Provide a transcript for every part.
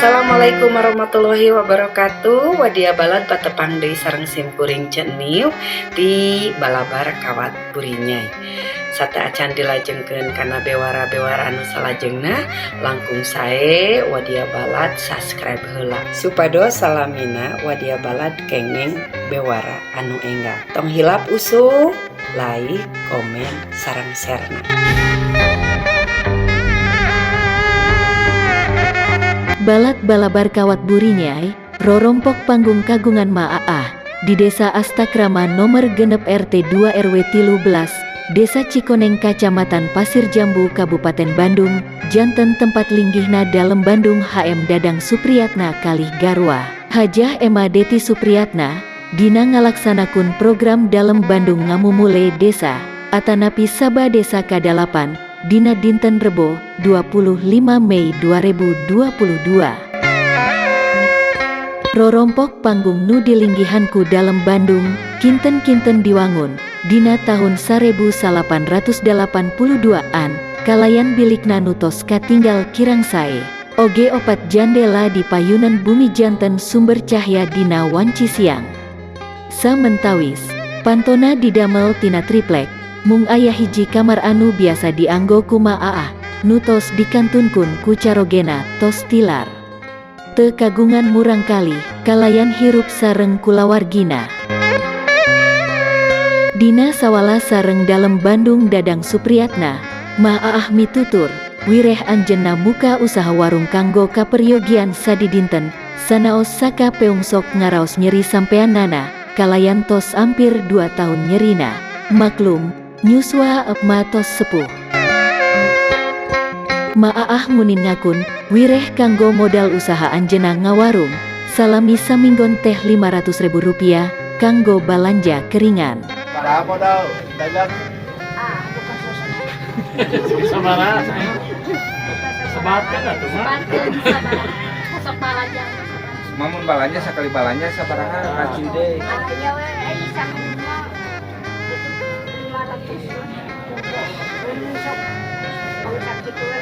Assalamualaikum warahmatullahi wabarakatuh. Wadia balad, patepang deui sareng simkuring Ceniw di Balabar Kawat Burinyai. Sateuacan dilajengkeun kana bewara-bewara anu salajengna, langkung sae wadia balad subscribe heula supados salamina wadia balad kengeng bewara anu enggal. Tong hilap usup like, komen, sareng sharena. Balad Balabar Kawat Burinyai, rorompok panggung kagungan Maaah, di Desa Astakrama nomor 6 RT 2 RW 13, Desa Cikoneng, Kacamatan Pasir Jambu, Kabupaten Bandung, janten tempat linggihna Dalem Bandung HM Dadang Supriyatna kalih garwa Hajah Emma Deti Supriyatna, dina ngalaksanakeun program Dalem Bandung Ngamumule Desa, atanapi Saba Desa Kadalapan, dina dinten Rebo, 25 Mei 2022. Rorompok panggung nu dilinggihan ku Dalem Bandung, kinten-kinten diwangun, dina tahun 1882-an, kalayan bilikna nu tos katinggal kirang sae. Oge opat jandela di payunan bumi janten sumber cahya dina wanci siang. Samentawis, pantona didamel tina triplek, mung aya hiji kamar anu biasa dianggo ku Maaah, nu tos dikantunkun ku carogena tos tilar. Teu kagungan murangkalih, kalayan hirup sareng kulawargina. Dina sawala sareng Dalem Bandung Dadang Supriyatna, Maaah mitutur, wireh anjeunna muka usaha warung kanggo kaperyogian sadidinten, sanaos saka peungsok ngaraos nyeri sampeanana, kalayan tos ampir 2 tahun nyerina. Maklum, nyuswa mah tos sepuh. Maaah nguningakeun, wireh kanggo modal usaha anjeunna ngawarung, salami saminggon teh 500 ribu rupiah, kanggo balanja keringan. Para modal dagang. Ah, bukan suasana. Sabaraha saya? Sebatkeun atuh mah. Sebatkeun sabaraha. Sok balanja. Mamun balanja sakali balanja sabaraha ka Ciwidey? Ah, ya we ai saminggu mah 500. Sok mau sakit we.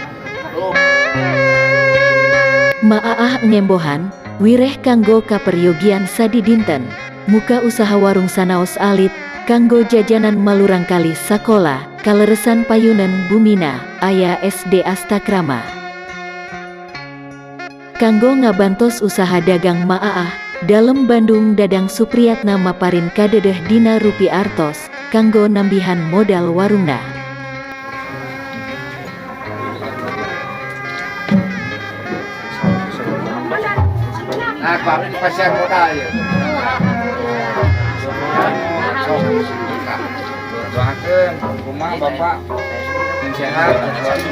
Maaah ngembohan, wireh kanggo kaperyogian sadidinten, muka usaha warung sanaos alit, kanggo jajanan murangkalih sakola, kaleresan payunan bumina, aya SD Astakrama. Kanggo ngabantos usaha dagang Maaah, Dalem Bandung Dadang Supriyatna maparin kadedeh dina rupi artos, kanggo nambihan modal warungna. Nah, pasien modal ya. Doakeun kumaha Bapak yang sehat, selalu.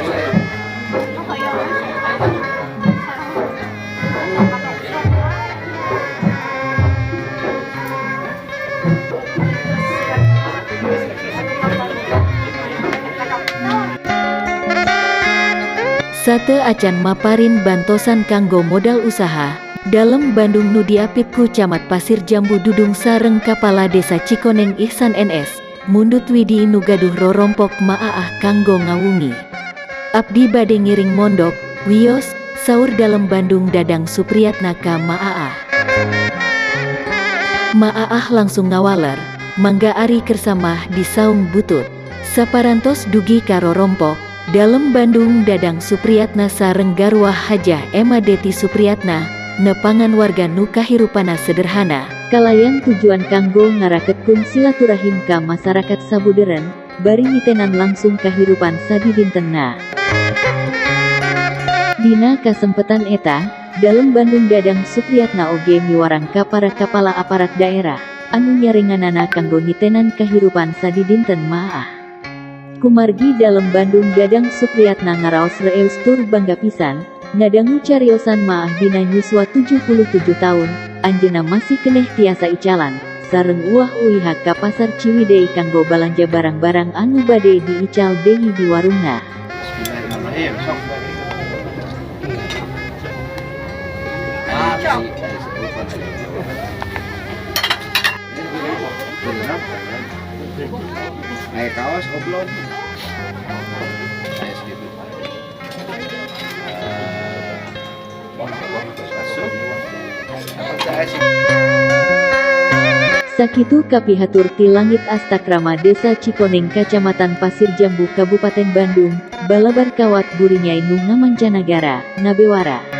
Sateuacan maparin bantosan kanggo modal usaha, Dalem Bandung nu diapit ku Camat Pasir Jambu Dudung sareng Kapala Desa Cikoneng Ihsan NS, mundut widi nu gaduh rorompok Maaah kanggo ngawungi. Abdi bade ngiring mondok, wios, saur Dalem Bandung Dadang Supriyatna ka Maaah. Maaah langsung ngawaler, mangga ari kersa mah di saung butut. Saparantos dugi ka rorompok, Dalem Bandung Dadang Supriyatna sareng garwa Hajah Emma Deti Supriyatna, nepangan warga nu kahirupana sederhana, kalayan tujuan kanggo ngaraketkun silaturahim ka masyarakat sabuderen, bari nitenan langsung kahirupan sadidintenna. Dina kasempetan eta, Dalem Bandung Dadang Supriyatna oge miwarang ka para kapala aparat daerah, anu nyarenganana kanggo nitenan kahirupan sadidinten Maaah. Kumargi Dalem Bandung Dadang Supriyatna ngaraos reus tur bangga pisan, ngadangu cariosan Maah dina nyuswa 77 tahun, anjeunna masih keneh tiasa icalan, sareng uah uiha ka pasar Ciwidey kanggo balanja barang-barang anu bade diical deui di warungna. Bismillahirrahmanirrahim. Sok. Naik kaos oblong. Saya segitu. sih. Sakitu kapihatur ti langit Astakrama Desa Cikoneng Kacamatan Pasir Jambu Kabupaten Bandung, Balabar Kawat Burinyai nu ngamancanagara, ngabewara.